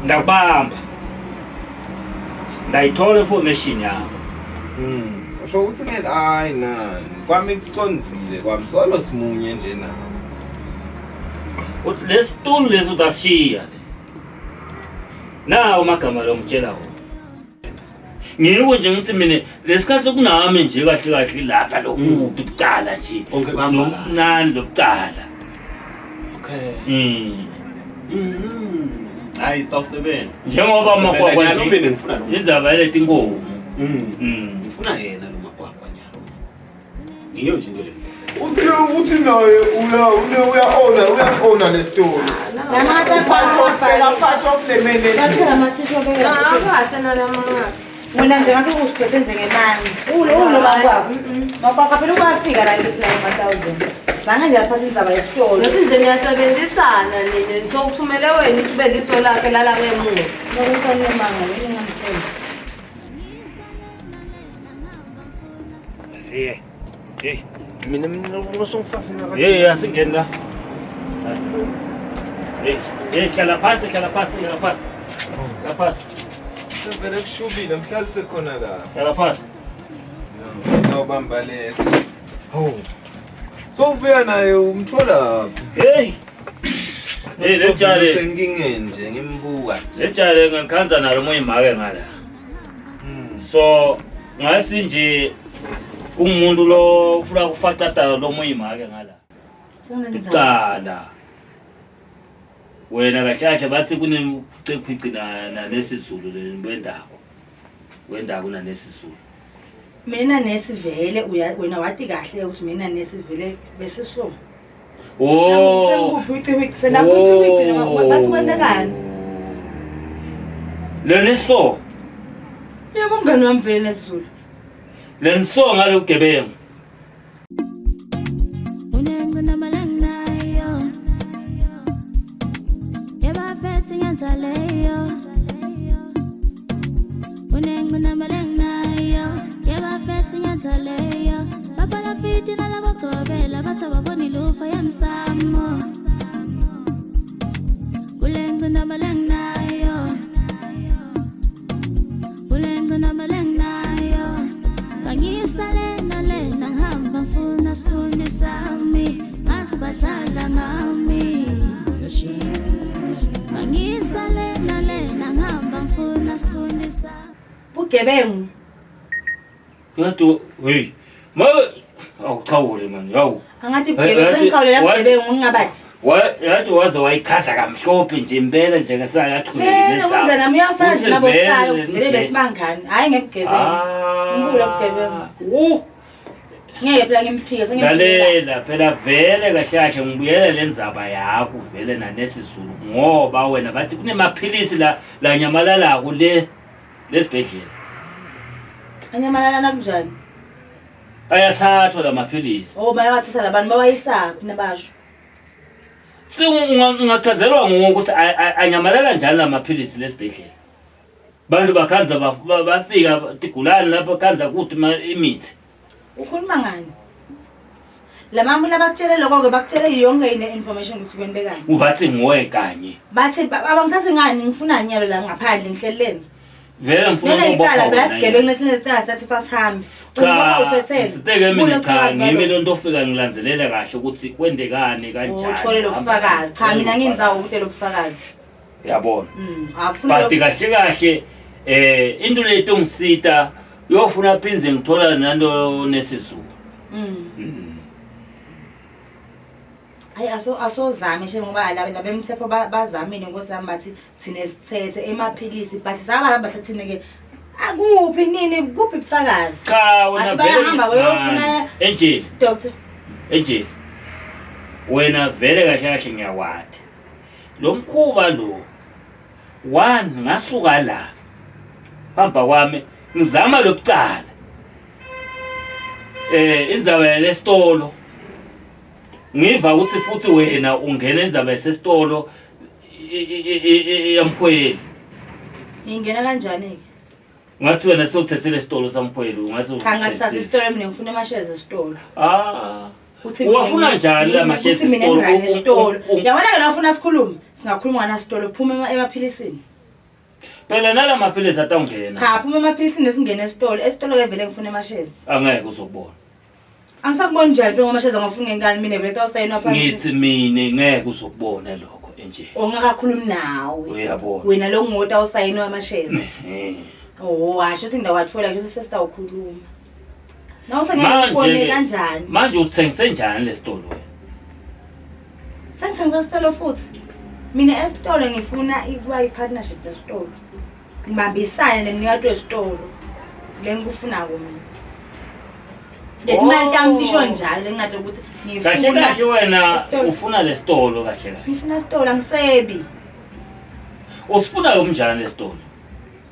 Ndakubamba. Ndayithola information yakho. Usho ukuthi ngeke hayi nani. Kwami kuconzile kwami solo simunye nje na. Uthi lesitulo lesi utashiya le. Nawo amagama lo ngitshela wona. Ngiko nje ngithi mina lesikhathi sokunami nje kahle kahle lapha lo muntu kuqala nje. Konke kuhamba kahle. Nomncane lokuqala. Okay. Hayi sitawusebenza. Njengoba amakwakwa Nyalo nje. mina ngifuna lo. Indzaba yaleti nkomo. Ngifuna yena lo makwakwa nyalo. Ngiyo nje into le. Uthi uthi naye uya uya owner uyasi-owner lesitolo. Part of phela part of the management. Akahle nalamanga. Wena nje ngathi usiphethe njengemali. Ulo ulo makwakho. Makwakho phela ukwafika la kithi la ema-1000. Zange nje aphathe indzaba yesitolo. Ngathi nje niyasebenzisana nina sokuthumele wena ukuthi ube liso lakhe lala ngemuva. Lokufanele manga yini ngamthemba. Siye. Hey. Mina mina usongifasina Hey, asingeni la. Hey, hey, hlala phansi, hlala phansi, hlala phansi. Hlala phansi, Sevele kushubile mhlalise khona la. hlala phansi. Ngawubamba leso. Hawu. So ubuya naye umthola phi? Hey. Hey, le tshale, Senkingeni nje ngimbuka. le tshale ngikhanza nalo omunye make ngala. So, ngasi nje umuntu lo ufuna kufacata lo munye make ngala. Kuqala. Wena kahle kahle bathi kunemcikhwici na nalesizulu lendako. Wendako nanesizulu. Mina nesivele uya wena wathi kahle ukuthi mina nesivele besiso. Oh. Sengikuphi uciwici senakuphi noma bathi kwentekani? Leniso, Yebo umngani wami vele nesizulu. leniso ngalobugebengu. Unengcinamalangayo Yebafethi ngenza leyo Unengcinamalangayo Yebafethi ngenza leyo Babalafiti nalabagobela bathi ababoni lufa yemsamo Kulengcinamalangayo Kulengcinamalangayo Bangisale nalena ngihamba ngifuna sithunzi sami Masibadlala ngami Bangisale nalena ngihamba ngifuna sithunzi sami Bugebengu. Yathi hey, ma awuchawule man, yawu. Angathi bugebengu sengichawulela bugebengu ngingabathi. Wa yathi waze wayichaza kamhlophe nje impela nje ngesakathuleke Vele umngani wami uyafana nje nabo siqala ukuthi vele besibangani. Hayi ngebugebengu. Ngibuka bugebengu. Uh, Ngeke phela ngimphike sengimphike. lalela phela vele kahle kahle ngibuyele le ndzaba yakho vele nanesizulu ngoba wena bathi kunemaphilisi la lanyamalalako le lesibhedlela Anyamalala nakunjani? Ayathathwa la maphilisi. Oh bayawathisa labantu bawayisaphi nabasho. Si ungachazelwa nguwe ukuthi anyamalala njani la maphilisi lesibhedlela. Bantu bakhanza bafika tigulane lapho khanza kuthi imithi. Ukhuluma ngani? Lama labakutshele lokho ke bakutshele yonke ine information ukuthi kwentekani. Ubathi nguwe kanye. Bathi abangithathi ngani ngifuna nyalo la ngaphandle ngihleleni. Vele ngifuna Mina ukubopha icala phela wena sigebengu lesinezicala sathi sasihambe. Cha, uphethele. ngiteke mina cha ngimi lo nto ofika ngilandzelele kahle ukuthi kwendekani kanjani. Uthole lobufakazi. Cha mina nginzawo ukude lobufakazi. Yabona. Akufuna But kahle kahle into leto ngisita uyofuna phinze ngithola nanto nesizulu. Hayi asozame nje ngoba laba labemthetho bazamile nkosi yami bathi thina sithethe emaphilisi but saba bathathine ke akuphi nini kuphi ubufakazi. Cha wena Athi bayahamba bayofuna Angel, doctor. Angel. Wena vele kahle kahle ngiyakwati. Lo mkhuba lo one ngasuka la. Hamba kwami ngizama lokucala. Indzaba yalesitolo ngiva ukuthi futhi wena ungena indzaba yasesitolo yamkhweli. Ngingena kanjani ke? Ngathi wena sewuthethele isitolo samkhweli ungathi Cha ngasithatha isitolo mina ngifuna amashares esitolo. Ah. Uthi mina Uwafuna njani la mashezi uthi mina esitolo? ngirane esitolo. Yabona ke la ufuna sikhulume, singakhuluma ngana sitolo, phuma emaphilisini. Phela nala maphilisi atawungena. Cha, phuma emaphilisini singene esitolo. Esitolo ke vele ngifuna emashezi. Angeke uzokubona. Angisakuboni njani phela amashezi angafuni ngenkani mina vele tawusayinwa phansi. Ngithi mina ngeke uzokubona lokho enje. Ongakakhulumi nawe. Uyabona. Wena lo ngota usayinwa amashezi. Eh. Oh, washo singawathola nje sesitawukhuluma. Nawuthi ngeke ngikubone Manje kanjani? manje uthengise njani lesitolo wena? Sengithengisa esitolo futhi. Mina esitolo ngifuna ukuba i-partnership nesitolo. Ngibambisane nemnikati wesitolo. Le ngikufunako mina. Leti mali tami tisho njalo lengingathi ukuthi Kahle ngifuna kahle wena esitolo. ufuna lesitolo kahle kahle. Ngifuna esitolo angisebi. Usifuna yomnjani lesitolo?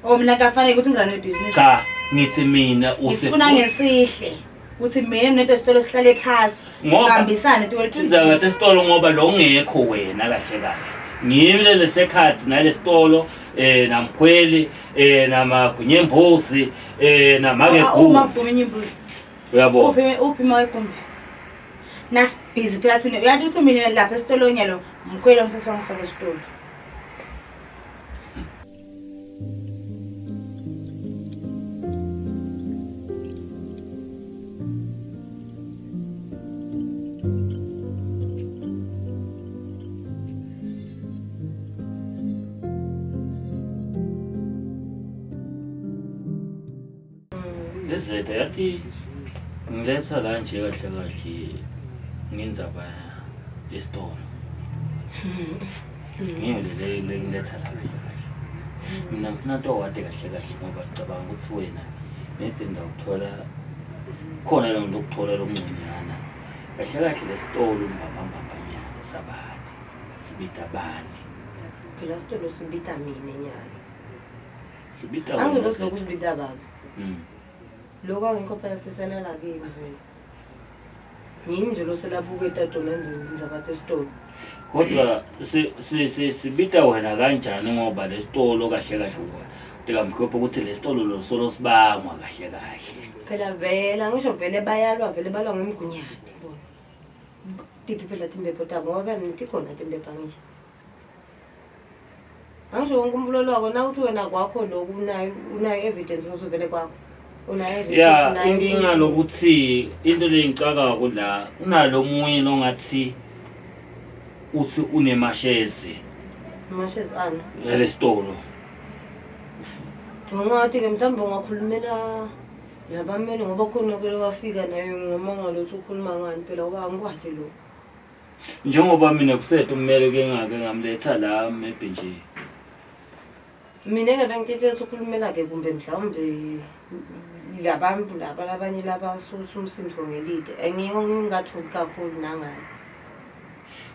Oh mina kafanele ukuthi ngirane ibhizinisi. Cha, ngithi mina Ngisifuna ngesihle. Ukuthi mina nento esitolo sihlale phasi. Ngoba- Sibambisane tuwe Indzaba sesitolo ngoba lo ngekho wena kahle kahle. Ngimi lelesekhathi nalesitolo namkhweli namagunyembuzi namake Uma gu. kuguma imbuzi. Uyabona? Uphi uma wegumbi? Nasibhizi phela thina uyathi uthi mina lapha esitolo nyalo mkhwelo ngithe wangifaka esitolo. Lezeta yathi ngiletha la nje kahle kahle ngindzaba yesitolo. Ngiyo le le ngiletha la kahle kahle. Mina ngifuna to wade kahle kahle ngoba ngicabanga ukuthi wena maybe ndawuthola khona lo nto okuthola lokungconywana. Kahle kahle lesitolo mbambambambanyana sabani sibita bani Phela sitolo sibita mina nyalo. sibita wena. Angeke silokhu sibita baba. Lokho angikho phela sisenela kimi vele. Ngimi nje lo selabuka etatona nje ngizabatha esitolo. Kodwa sibita wena kanjani ngoba lesitolo kahle kahle tikamhlophe ukuthi lesitolo lo solo sibangwa kahle kahle. Phela vele angisho vele bayalwa vele balwa ngemgunyathi bona. Tiphi phela timbepho tabo ngoba phela mina tikhona timbepho angisho. Angisho wonke umvulo lwako na uthi wena kwakho lokhu unayo evidence ukuthi vele kwakho. Unayo receipt, Ya unayo inkinga lokuthi into lengicakako la kunalo munye longathi uthi unemashezi Mashezi ana. lesitolo. Ungathi-ke mhlawumbe ungakhulumela nabameli ngoba khona ke wafika naye ngomangalo uthi ukhuluma ngani phela ngoba angikwati lokho. Njengoba mina kusethu ummeli ke ngake ngamletha la maybe nje. Mina-ke bengitshela ukuthi ukhulumela-ke kumbe mhlawumbe labantu laba labanye labasusa umsindo ngelide. Angiko ngingathuki kakhulu nangayo.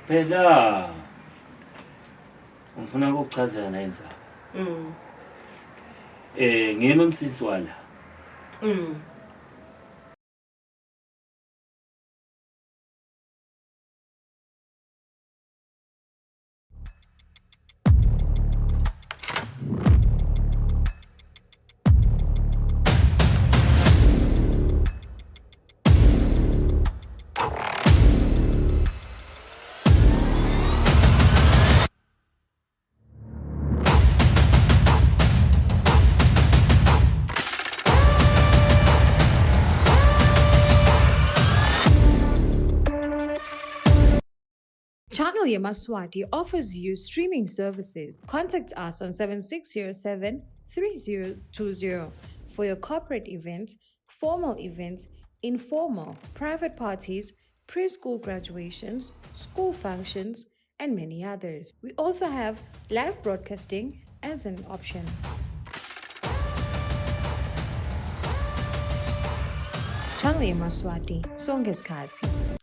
Phela ngifuna ukukuchazela naye indzaba. Ngimi umsisi wala. Channel Yemaswati offers you streaming services. Contact us on 7607 3020 for your corporate events, formal events, informal, private parties, preschool graduations, school functions, and many others. We also have live broadcasting as an option. Channel Yemaswati, Sonke Sikhatsi.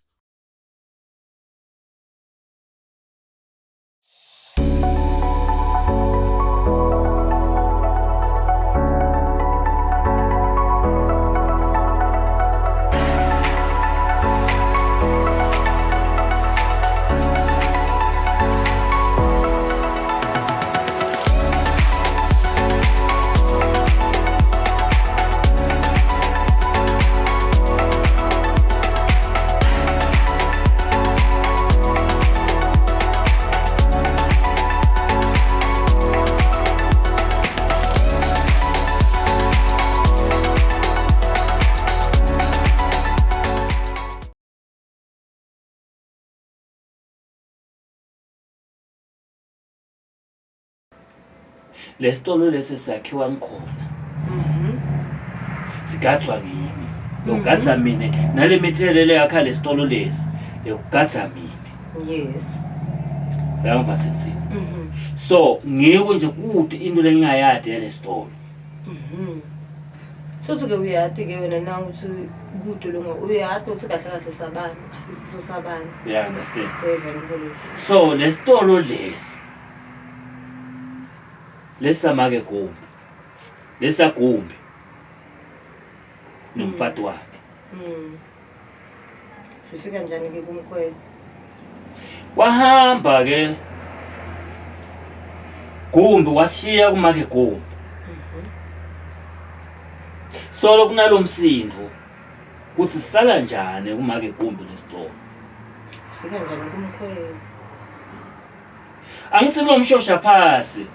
Lesitolo lesi sakhiwa ngikhona. Sigathwa ngimi. Lokugadza mina nale mithelele yakha lesitolo lesi. Lokugadza mina. Yes. Uyangipha sensi. So ngiko nje kude into lengingayadi yalesitolo. Sothi ke uyati ke wena na ukuthi kude lo ngoba uyati ukuthi kahle kahle sabani asisiso sabani. You understand? Uyeva lo. So lesitolo lesi lesamake gumbi lesagumbi nomfati wakhe. Sifika njani ke kumkhwelo? Wahamba ke gumbi washiya kumake gumbi. Solo kunalomsindo kuthi sisala njani kumake gumbi lesitolo. Sifika njani kumkhwelo? Angithi lomshosha phasi.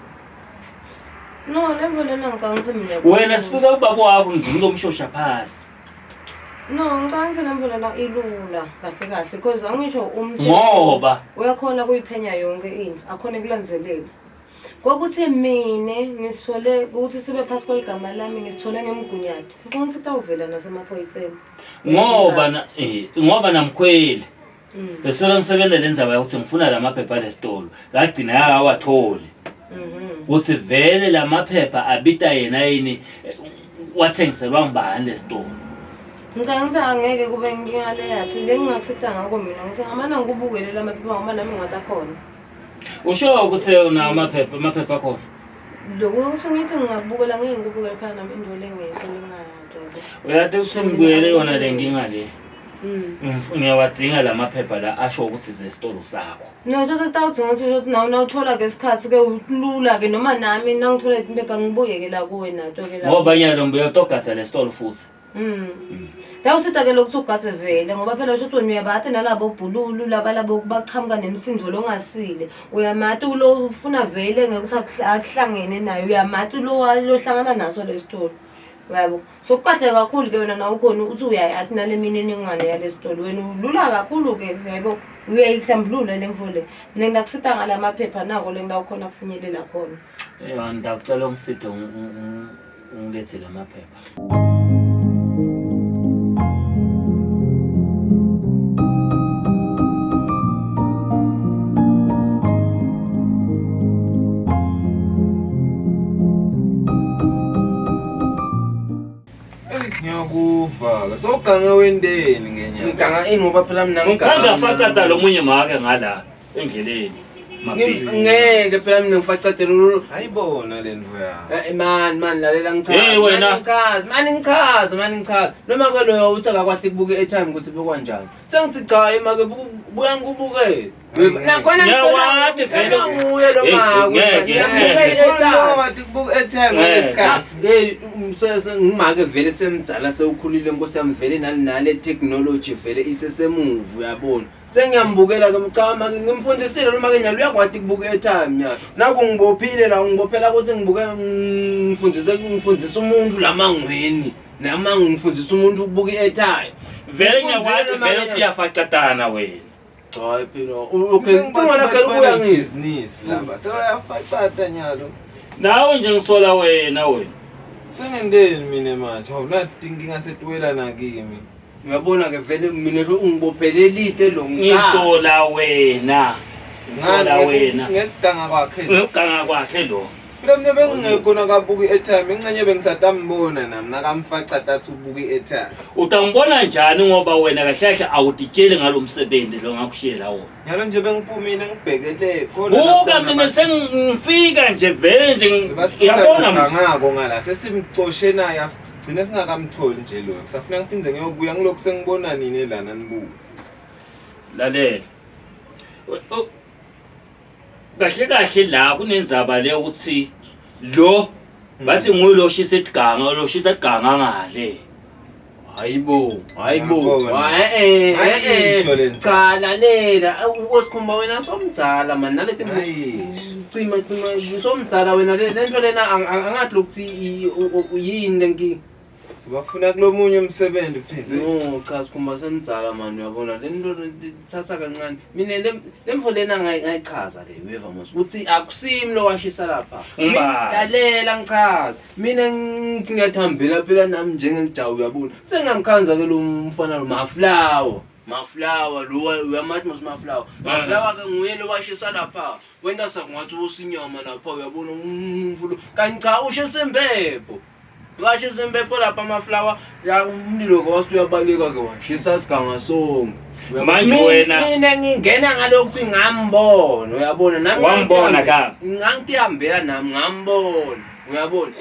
No, lemvo lena ngicabanga ukuthi mina Wena sifika kubaba wakho nje ngilomshosha phasi. No, ngicabanga ukuthi lemvo lena ilula kahle kahle because angisho umthetho Ngoba uyakhona kuyiphenya yonke into, akhona kulandzelela. Kwakuthi mina ngisithole ukuthi sibe phasi kweligama lami ngisithole ngemgunyathi. Ngicabanga ukuthi kutawuvela nasemaphoyiseni. Ngoba na ngoba namkhweli. Bese ngisebenza le ndzaba yokuthi ngifuna lamaphepha lesitolo. Lagcina yakawatholi. Kuthi vele lamaphepha abita yena yini wathengiselwa ngubani lesitolo. Ngicabanga ukuthi angeke kube inkinga leyaphi. Le ngingakusita ngakho mina ngithi ngamane ngikubukele la maphepha ngoba nami ngiwathi akhona. Usho ukuthi unawo amaphepha akhona? Lokhu ukuthi ngithi ngingakubukela ngeke ngikubukele phela nami into lengekho lengingayadi yabo. Uyathi ukuthi ngibuyele yona le nkinga le. Ngiyawadzinga la maphepha la asho ukuthi lesitolo sakho. No, nje kutawudzinga ukuthi ukuthi nawe nawuthola ke isikhathi ke ulula ke noma nami nangithola iphepha ngibuye ke la kuwe nato ke la. Ngoba nyalo ngibuye utogadza lesitolo futhi. Tawusita ke lokuthi ugase vele ngoba phela usho ukuthi wena uyabathi nalabo bhululu laba labo bachamuka nemsindo longasile. Uyamati ulo ufuna vele ngeke akuhlangene naye uyamati lo lohlangana naso lesitolo. Uyabo. So kukahle kakhulu ke wena nawe ukhona uthi uyayathi nale mininingwane yalesitolo wena ulula kakhulu ke uyabo uyayihlambulula le mfo le. Mina ngidakusita ngala maphepha nako le ngidawukhona kufinyelela khona. Eyo ngidacela ungiside ungilethe la maphepha. Ngiyakuva. Sowugange wendeni ngenyanga. Ngiganga ini ngoba phela mina Ngikhanza facata lo munye make ngala endleleni. Ngeke phela mina ngifacatele lolu. Ayibona le ndvo yakho. Man man lalela ngichaze. Hey wena. Ngichaze, mani ngichaze, mani ngichaze. Noma ke loyo uthi akakwati kubuka i-airtime ukuthi bekwanjani. Sengithi cha ema ke buya ngikubukele. Nakhona Ngiyawati vele. nguye lo Hey, ngeke, ngeke. Wathi kubuka airtime ngalesikhathi. Hey ngimake vele semdala sewukhulile nkosi yami vele nale technology vele isesemuva uyabona. Sengiyambukela ke cha make ngimfundisile noma ke nyalo uyakwati kubuka airtime nyalo. Naku ngibophile la ngibophela ukuthi ngibuke ngifundise ngifundisa umuntu lamangweni. Nama ngifundisa umuntu ukubuka i-airtime. Vele ngiyakwati vele uthi uyafacatana wena. Hayi phela. Okay, ngicela na phela ubuya ngibhizinisi laba. Sewayafacata nyalo. Nawe nje ngisola wena wena. Sengendeni mina manje. Awunathi inkinga setuwela nakimi. Uyabona ke vele mina nje ungibophelelite lo ngisola wena. Ngisola wena. Ngekuganga kwakhe. Ngekuganga kwakhe lo. Phela mina bengingekho nakabuka i-airtime ingxenye bengisatambona nami nakamfacata athi ubuka i-airtime. Utangibona njani ngoba wena kahle kahle awutitsheli ngalomsebenzi lo ngakushiyela wona. Nyalo nje bengiphumile ngibhekele khona. Buka mina sengifika nje vele nje uyabona ngako ngala sesimcoshe naye asigcine singakamtholi nje lo. Kusafuna ngiphinde ngiyobuya ngilokhu sengibona nini lana nibuka. Lalela. Kahle kahle la kunenzaba le ukuthi lo bathi nguye lo shisa iganga lo shisa iganga ngale. Hayibo, hayibo. Cha lalela, usikhumba wena somdzala man naleti cima cima somdzala wena le nto lena angathi lokuthi yini lenkinga. Sebafuna kulomunye umsebenzi pheze. No, cha Sikhumba semdzala mani uyabona le nto thatha kancane. Mina lemfo lena ngayichaza le uyeva mos. Uthi akusimi lo washisa lapha. Lalela ngichaza. Mina ngithi ngiyathambela phela nami njengelijawu uyabona. Sengiyamkhanza ke lo mfana lo Maflawa. Maflawa lo uyamathi mos Maflawa. Maflawa ke nguye lo washisa lapha. Wena sakungathi usinyama lapha uyabona umfulo. Kanti cha ushisa impepho. Washisa impepho lapha Maflawa ya umlilo ke wasuyabaleka ke washisa siganga sonke. Manje wena mina ngingena ngalokuthi ngambona uyabona nami wambona ka ngangihambela nami ngambona uyabona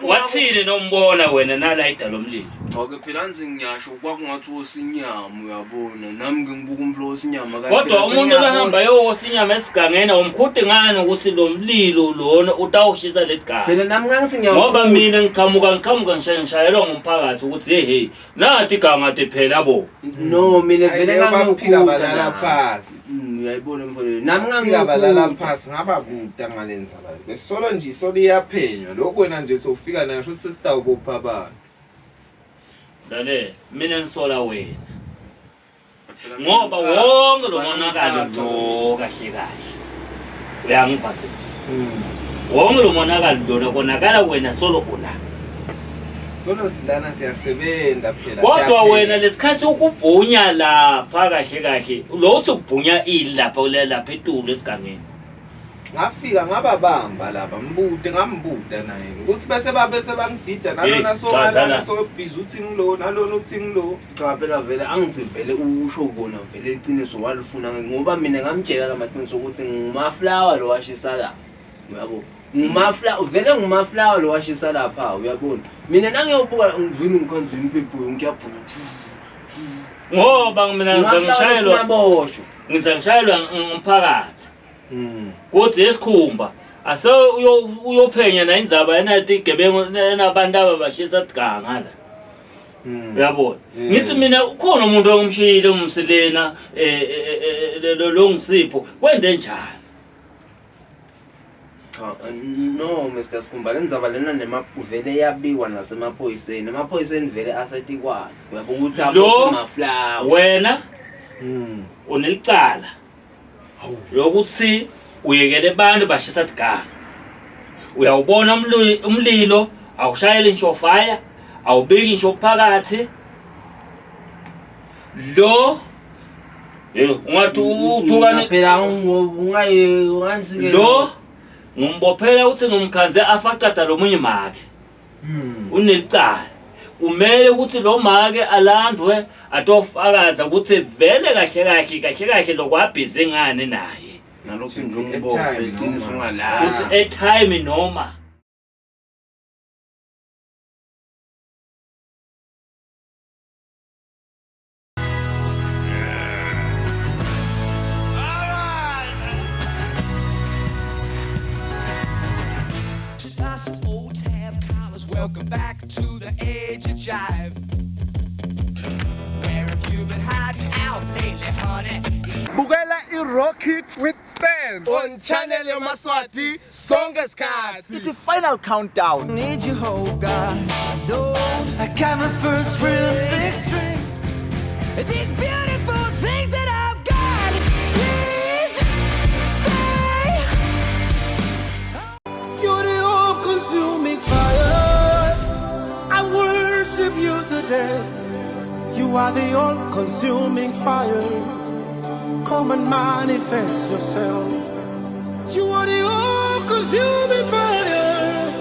wathini nombona wena nalayida lomlilo. Okay phela nje ngiyasho kwakungathi wosinyama uyabona nami ngibuka umflo wosinyama kodwa umuntu ohamba yowosinyama esigangeni umkhude ngani ukuthi lo mlilo lona utawushisa lediganga. Phela nami ngangithi ngiyabona ngoba mina ngiqhamuka ngishayelwa ngumphakathi ukuthi hey hey nathi iganga de phela bo. No mina vele ngangiphika balala phasi. Uyayibona mfowethu nami ngangiphika balala phasi ngaba kuda ngalenza la besolo nje isolo iyaphenywa lokho wena nje sofika nayo futhi sesitawubopha abantu. Dale mina ngisola wena ngoba wonke lo monakalo lo kahle kahle uyangiphathisa. Wonke lo monakalo lona konakala wena solo una. Solo silana siyasebenza phela. Kodwa wena lesikhathi ukubhunya lapha kahle kahle lo uthi ukubhunya ili lapha lapha etulo esigangeni. Ngafika ngababamba lapha mbude ngambuda naye ukuthi bese babese bangidida nalona so nalona so busy uthi ngilo nalona uthi ngilo. Cha phela vele angithi vele usho kona vele iqiniso walifuna ngoba mina ngamtshela lamaqiniso ukuthi nguMaflawa lo washisa la uyabo. Ngumaflawa vele nguMaflawa lo washisa lapha uyabona. Mina nangiyobuka ngivini ngikhanza impepho ngiyabhuna ngoba mina ngizangishayelwa ngumphakathi. Kuthi esikhumba ase uyophenya na indzaba yena igebengu nabantu ababashisa diganga la. Uyabona ngithi mina ukhona umuntu ongumshiyile umsilena lo ngisipho kwende njani. No Mr Sikhumba lenzaba lena nemavele yabiwa nasemaphoyiseni. Emaphoyiseni vele asetikwana uyabuka ukuthi Maflawa wena unelicala lokuthi uyekele abantu bashisa diganga. Uyawubona umlilo awushayeli ngisho fire awubiki ngisho phakathi lo ungathi uthukane phela ungaye unganzi ke lo ngumbophela uthi ngumkhanze afacada lomunye make unelicala. Kumele ukuthi lo make alandwe atofakaza ukuthi vele kahle kahle kahle kahle lokwabhizi ngane naye nalokhu ngingibophe iqiniso ngala uthi airtime noma. Welcome back to the age of jive. Where have you been hiding out lately, honey? Bukela i-Rocket with Stan on channel Yamaswati sonke isikhathi. It's a final countdown. Need you, oh God. Don't I got my first real six string. These beautiful things that I've got, please stay. You're the all-consuming fire. I worship you today. You are the all-consuming fire. Come and manifest yourself. You are the all-consuming fire.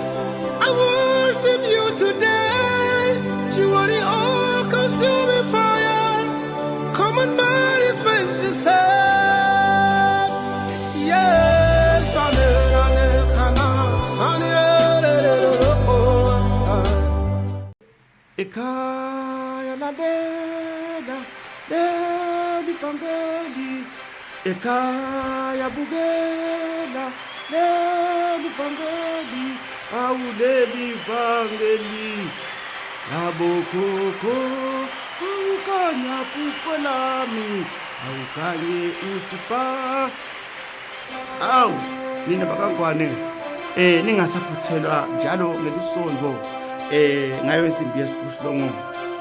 I worship you today. You are the all-consuming fire. Come and manifest yourself. Yes, Ekhaya lalela leli vangeli, ekhaya bukela leli vangeli, awuleli vangeli labokhokho awukanya phupho lami awukanye uphupha. Awu nina bakangwane ningasaphuthelwa njalo ngelisonto Ngayo insimbi yesiphohlongo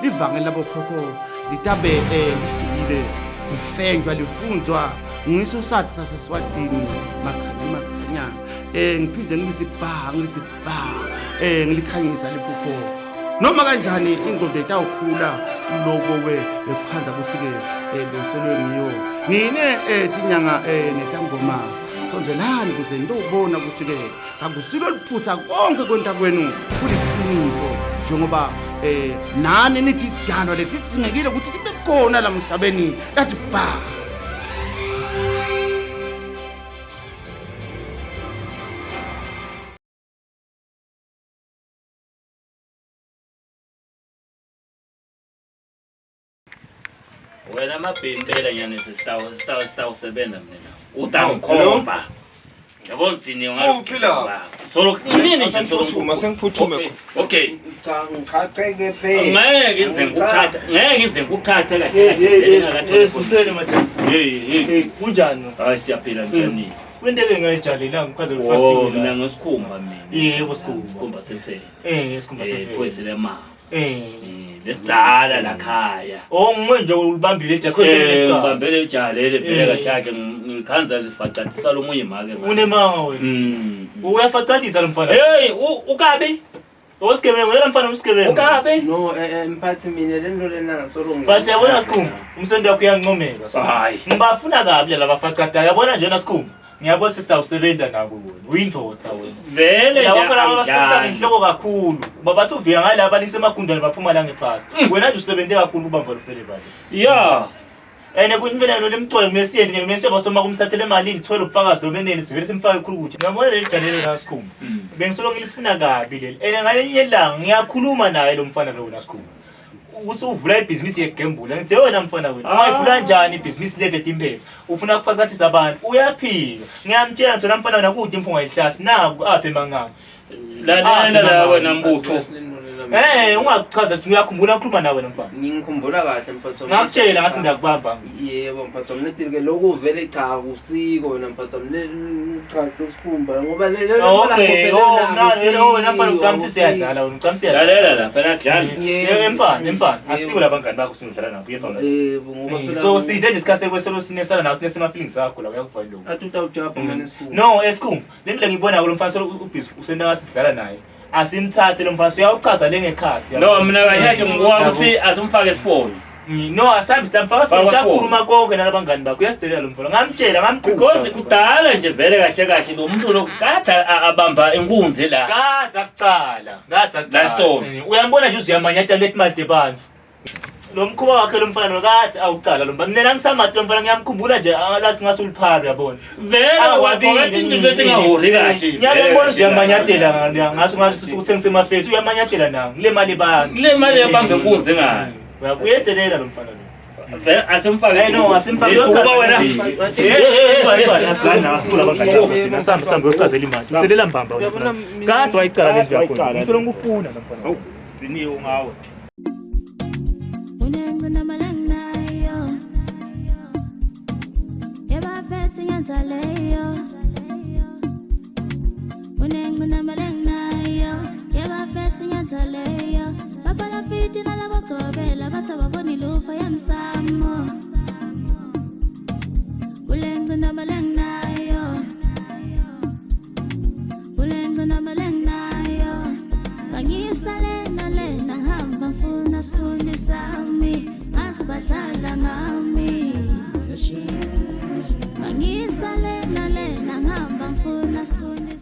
livangeli labokhokho litabe lifikile lifenjwa lifunzwa ngiso sathi saseSwatini makhanya makhanya. Ngiphinde ngithi ba ngithi ba ngilikhanyisa liphupho noma kanjani ingqondo itawukhula lokho we bekukhanza ukuthi ke bengisolwe ngiyo nine tinyanga netangoma sondelani ukuze nitobona ukuthi ke akusilo liphutha konke kwenta kwenu kuliqiniso njengoba nani nithi dano letitsingekile ukuthi tibe khona la mhlabeni lathi ba. Wena mabhempela nyane sisitawu sebenza mina utangikhomba yabo nzini. Uphi la? Solo nini nje solo? Sengiphuthuma, sengiphuthume. Okay. Cha, ngichacheke phela. Ngeke ngize ngikuqhatha, ngeke ngize ngikuqhathe kahle. Hey, hey, susele maja. Hey, hey. Hey, kunjani? Hayi, siyaphila, njani? Kwenteke ngayijalelanga ngichaze Oh, lufasting. mina ngesikhumba mina. Yebo, sikhumba. Sikhumba semfene. Isikhumba semfene. Phoyise lema. Ledzala lakhaya. Oh, ngimwe nje ulibambile nje akho. Ngibambele ijalele phela kahle kahle ngikhanza lifacatisa lomunye make. Unemanga wena. Uyafacatisa lo mfana. Hey, ukabi. Usigebengu, yena mfana usigebengu. Ukabi. No, mphathi mina le nto lena ngasolo. But yabona sikhumba, umsendo wakho uyancomeka. Hayi. Ngibafuna kabi laba bafacata. Yabona nje na sikhumba. Ngiyabona sister usebenza nabo wena. Uyindoda wena. Vele nje. Laba bafana abasisa Angidlali. ngenhloko kakhulu. Babathi uvika ngalaba lisemagundwane baphuma la ngephasi. Wena nje usebenze kakhulu ubamba lufele bale. Ya. Ene kuyimvela lo lemcolo kunesiyeni kunesiyeni basitoma kumthathele emalini sithole ubufakazi lobenene sivele simfake khulu ukuthi. Ngiyabona leli jalelo la sikhumba. Bengisolo ngilifuna kabi leli. Ene ngalenye ilanga ngiyakhuluma naye lo mfana lo nasikhumba. Ukuthi uvula ibhizinisi yegembula. Ngithe wena mfana wena, ungayivula kanjani ibhizinisi lede impepho? Ufuna kufakathisa abantu. Uyaphika. Ngiyamtshela ngithola mfana wena kude impunga ihlasi naku apha emangami. Lalela la wena mbutho. Ungachaza ukuthi uyakhumbula ngikhuluma nawe lo mfana. Ngikhumbula kahle mphathi wami. Ngakutshela ngathi ngiyakubamba. Yebo mphathi wami, leti ke lokhu vele cha akusiko wena mphathi wami, cha kusikhumba ngoba le Okay, oh, na oh namfana ucamsi siyadlala wena, ucamsi siyadlala. Lalela la phela sidlala. Yebo mfana, mfana, asiko labangani bakho sinodlala nabo, uyeva ngathi. Yebo ngoba phela So side nje isikhathi sekweselo sinesala nawe sinesema feelings zakho la uyakuva lokho. Athi utawujabha manje esikhumba. No, esikhumba. Le ndlela ngibona lo mfana solo ubhizi usenda ngathi sidlala naye. Asimthathe lo mfana uyawuchaza lengekhathi. No, mina kahle kahle ngibona ukuthi asimfake esifoni. No, asambi sitamfaka Faka sifoni phone. kakhuluma konke nalabangani bakho uyasidelela lo mfana. Ngamtshela ngamkhuza. Because kudala nje vele kahle kahle lo muntu lo kade abamba inkunzi la. Ngathi akucala, ngathi akucala. La story. Uyambona nje uzuyamanyata leti mali debantu. Lo mkhuba wakhe lo mfana lo kathi awucala lo mfana. Mina ngisamati lo mfana ngiyamkhumbula nje lathi ngathi uliphara uyabona. Vele wagqoka into letingaholi kahle. Ngiyabona uzuyamanyatela ngathi ukuthi uthengise emafethu uyamanyatela nawo ngile mali bani. Kule mali yabamba inkunzi ngayo. Uyethelela lo mfana lo. Vele asimfake. No, asimfake. Suka wena. Asambe sambe uyochazela imali. Uthelela mbamba wena. Kathi wayicala le ndlu yakho. Ngisolo ngikufuna lo mfana. Ziniwe ngawe. Unengcinamba nayo Ebafethi ngenza leyo Unengcinamba nayo Ebafethi ngenza leyo Babalafiti nalabagobela bathi ababoni lufa yemsamo Kulengcinamba lenginayo Kulengcinamba lenginayo Bangisale nalena ngihamba ngifuna sithunzi sami Ngasibadlala ngami Bangisale nalena ngihamba ngifuna sithunzi.